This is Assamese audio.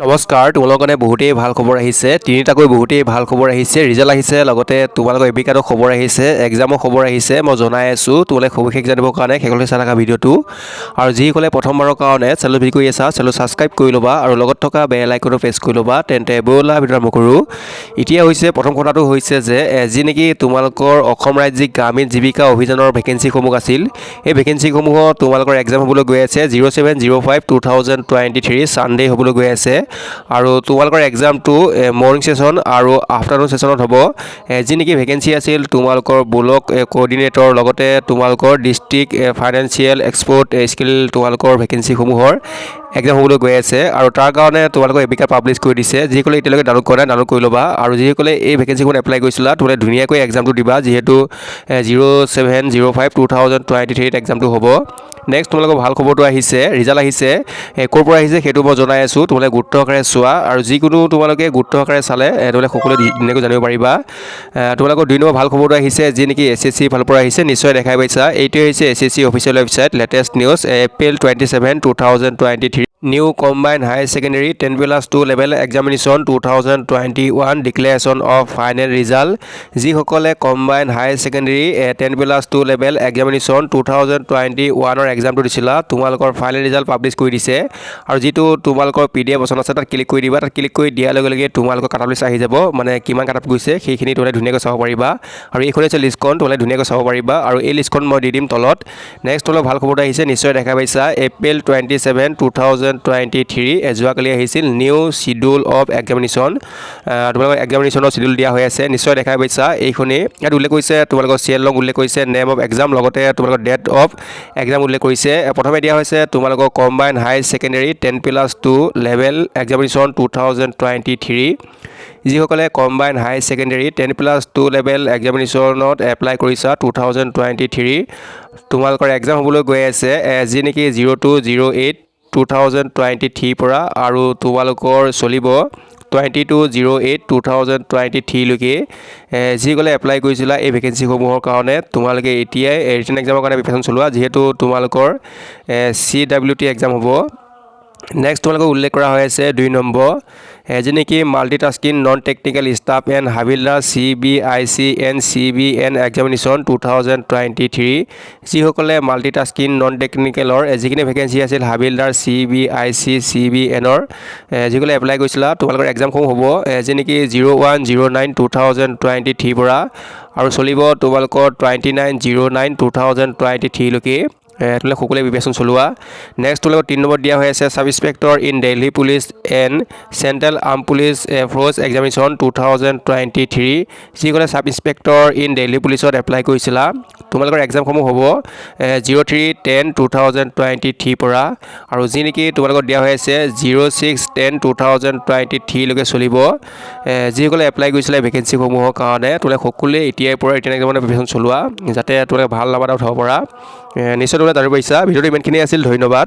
নমস্কাৰ, তোমালোকৰ কাৰণে বহুতেই ভাল খবৰ আহিছে। তিনিটাকৈ বহুতেই ভাল খবৰ আহিছে। ৰিজাল্ট আহিছে, লগতে তোমালোকৰ এডমিট কাৰ্ডৰ খবৰ আহিছে, এক্সামৰ খবৰ আহিছে। মই জনাই আছোঁ। তোমালোকে সবিশেষ জানিবৰ কাৰণে শেষলৈ চাই থকা ভিডিঅ'টো। আৰু যিসকলে প্ৰথমবাৰৰ কাৰণে চেনেল ভিডিঅ' কৰি আছা, চেনেল ছাবস্ক্ৰাইব কৰি ল'বা আৰু লগত থকা বেল আইকনো প্ৰেছ কৰি ল'বা। তেন্তে ব'লা, ভিডিঅ' আৰম্ভ কৰোঁ। এতিয়া হৈছে প্ৰথম কথাটো হৈছে যে যি নেকি তোমালোকৰ অসম ৰাজ্যিক গ্ৰামীণ জীৱিকা অভিযানৰ ভেকেঞ্চিসমূহ আছিল, এই ভেকেঞ্চিসমূহত তোমালোকৰ এক্সাম হ'বলৈ গৈ আছে 07/05/2023, Sunday হ'বলৈ গৈ আছে। আৰু তোমালোকৰ এক্সামটো মৰ্ণিং ছেশ্যন আৰু আফটাৰনুন ছেশ্যনত হ'ব। যি নেকি ভেকেঞ্চি আছিল তোমালোকৰ ব্লক কোঅৰ্ডিনেটৰ, লগতে তোমালোকৰ ডিষ্ট্ৰিক্ট ফাইনেন্সিয়েল এক্সপাৰ্ট স্কিল, তোমালোকৰ ভেকেঞ্চিসমূহৰ এক্সাম হ'বলৈ গৈ আছে। আৰু তাৰ কাৰণে তোমালোকৰ এডমিট কাৰ্ড পাব্লিছ কৰি দিছে। যিসকলে এতিয়ালৈকে ডাউনলোড কৰা নাই, ডাউনলোড কৰি ল'বা। আৰু যিসকলে এই ভেকেঞ্চিখন এপ্লাই কৰিছিলা, তোমালোকে ধুনীয়াকৈ এক্সামটো দিবা, যিহেতু 07/05/2023ত এক্সামটো হ'ব। নেক্সট তোমালোকৰ ভাল খবৰটো আহিছে, ৰিজাল্ট আহিছে। ক'ৰ পৰা আহিছে সেইটো মই জনাই আছোঁ। তোমালোকে গুৰুত্ব সহকাৰে চোৱা আৰু যিকোনো তোমালোকে গুৰুত্ব সহকাৰে চালে তোমালোকে সকলোৱে ধুনীয়াকৈ জানিব পাৰিবা। তোমালোকৰ দুই নম্বৰ ভাল খবৰটো আহিছে, যি নেকি এছএছচি ফালৰ পৰা আহিছে। নিশ্চয় দেখাই পাইছা, এইটোৱে হৈছে SSC official website, latest news, April 27, 2023, new combine higher secondary 10+2 level examination 2021, declaration of final result। যিসকলে combine higher secondary 10+2 level examination 2021ৰ এক্সামটো দিছিলা, তোমালোকৰ ফাইনেল ৰিজাল্ট পাব্লিছ কৰি দিছে। আৰু যিটো তোমালোকৰ পিডিএফ অপশ্যন আছে, তাত ক্লিক কৰি দিবা। তাত ক্লিক কৰি দিয়াৰ লগে লগে তোমালোকৰ কাট অফ লিষ্ট আহি যাব, মানে কিমান কাট অফ গৈছে সেইখিনি তোমালোকে ধুনীয়াকৈ চাব পাৰিবা। আৰু এইখন হৈছে লিষ্টখন, তোমালোকে ধুনীয়াকৈ চাব পাৰিবা। আৰু এই লিষ্টখন মই দি দিম তলত। নেক্সট তোমালোক ভাল খবৰটো আহিছে, নিশ্চয় দেখা পাইছা, April 27, 2023, যোৱাকালি আহিছিল নিউ চিডিউল অফ এক্সামিনেশ্যন। তোমালোকৰ এক্সামিনেশ্যনৰ চিডিউল দিয়া হৈ আছে, নিশ্চয় দেখা পাইছা এইখনেই। ইয়াত উল্লেখ কৰিছে তোমালোকৰ চিৰিয়েল নং উল্লেখ কৰিছে, নেম অফ এক্সাম, লগতে তোমালোকৰ ডেট অফ এক্সাম উল্লেখ কৰিছে। প্ৰথমে দিয়া হৈছে তোমালোকৰ combine higher secondary 10+2 level examination 2023। যিসকলে combine higher secondary 10+2 level এক্সামিনেশ্যনত apply কৰিছা 2023, তোমালোকৰ এক্সাম হ'বলৈ গৈ আছে যি নেকি 02/08/2023ৰ পৰা আৰু তোমালোকৰ চলিব 22/08/2023লৈকে। যিসকলে এপ্লাই কৰিছিলা এই ভেকেঞ্চিসমূহৰ কাৰণে, তোমালোকে এতিয়াই ৰিটেন এক্সামৰ কাৰণে প্ৰিপেৰেশ্যন চলোৱা, যিহেতু তোমালোকৰ চিডাব্লিউটি এক্সাম হ'ব। নেক্সট তোমালোকক উল্লেখ কৰা হৈ আছে দুই নম্বৰ, যি নেকি multitasking non technical staff and Havildar CBIC and CBN examination 2023। যিসকলে মাল্টিটাস্কিং নন টেকনিকেলৰ যিখিনি ভেকেঞ্চি আছিল, হাবিলদাৰ, চিবিআইচি, চিবিএনৰ, যিসকলে এপ্লাই কৰিছিলা, তোমালোকৰ এক্সামসমূহ হ'ব যি নেকি 01/09/2023ৰ পৰা আৰু চলিব তোমালোকৰ 29/09/2023লৈকে। তোমালোকে সকলোৱে প্ৰিপেৰেশ্যন চলোৱা। নেক্সট তোমালোকৰ তিনি নম্বৰ দিয়া হৈ আছে sub inspector in Delhi Police and Central Armed Police Force examination 2023। যিসকলে ছাব ইনস্পেক্টৰ ইন দিল্লী পুলিচত এপ্লাই কৰিছিলা, তোমালোকৰ এক্সামসমূহ হ'ব 03/10/2023ৰ পৰা আৰু যি নেকি তোমালোকৰ দিয়া হৈ আছে 06/10/2023লৈকে চলিব। যিসকলে এপ্লাই কৰিছিলে ভেকেঞ্চিসমূহৰ কাৰণে, তোমালোকে সকলোৱে এতিয়াৰ পৰা ৰিটেন এক্সামৰ প্ৰিপেৰেশ্যন চলোৱা, যাতে তোমালোকে ভাল নাম্বাৰ এটা উঠাব পাৰা। নিশ্চয় তোমালোকে জানিব পাৰিছা। ভিডিঅ'টো ইমানখিনিয়ে আছিল, ধন্যবাদ।